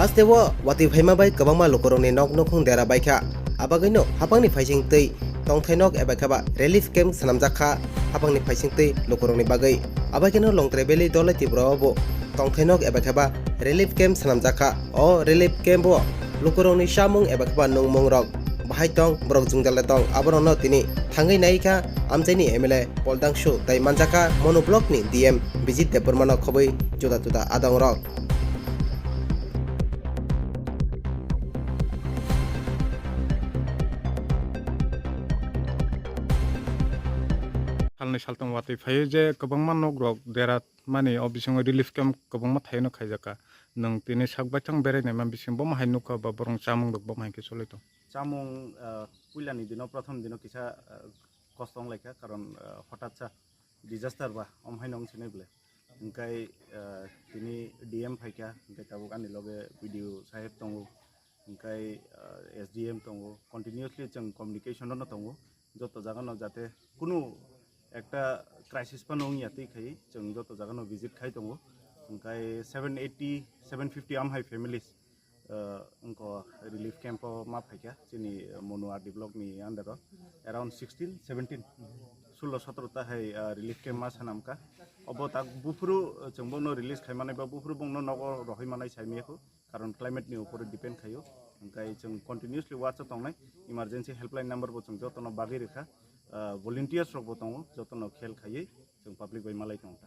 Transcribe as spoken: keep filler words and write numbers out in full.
Hasteo watwi phaima bai kwbangma lukurokni nok nukhung dera baikha. Abagwino hapangni phaising twi tongthai nok eba kheba relief camp swnamjak kha hapangni phaising twi lukurokni bagwi. Abakheno Longtrai Valley Dolai Tripura o bo tongthai nok eba kheba relief camp swnamjak kha. O relief camp o lukurokni chamung eba kheba nungmung rok bahai tong, borok jwngjal de tong, aborokno tini thangwi naikha amchaini M L A Poldangshu tei manjakha Monu Block ni D M Bijit Debbarma no khobwi juda juda adong rok. Salnwi saltham watwi phaio je kwbangma nok rok dera mani o bisingo relief camp kwbangma thaino khaijakha. Nwng tini sak baithang berai naima bising bomo hai nukha ba borok chamung rok bomo hai khe cholai tong. Chamung, ah, puilani dino, prothom dino kisa, ah, kosto wng laikha, karon, ah, hotat sa disaster ba, om haino wng sinai bwle. Hingkai, ah, tini D M phaikha, hingkai tabuk ani loge B D O saheb tongo, hingkai, ah, S D M tongo, continuously chwng communication-o no tongo, joto jaga no jate kunu ekta crisis phano wngya twi khai chwng joto jaga no visit khai tongo, hingkai seven eighty, seven fifty amhai families, ah, wngkha relief camp o ma phaikha chini Monu R D block ni under o around sixteen, seventeen, sullo sotro ta hai, ah, relief camp ma swnamkha. Obo tak buphuru, ah, chwng bono release khai manai ba buphuru bongno nogo rohoi manai sai miyakho, karon climate ni upore depend khaio. Hingkai chwng continuously watch o tongnai, emergency helpline number bo chwng jotono bagwi rwkha. Ah, volunteers rok bo tongo, jotono khel khaiwi chwng public bai malai tongo.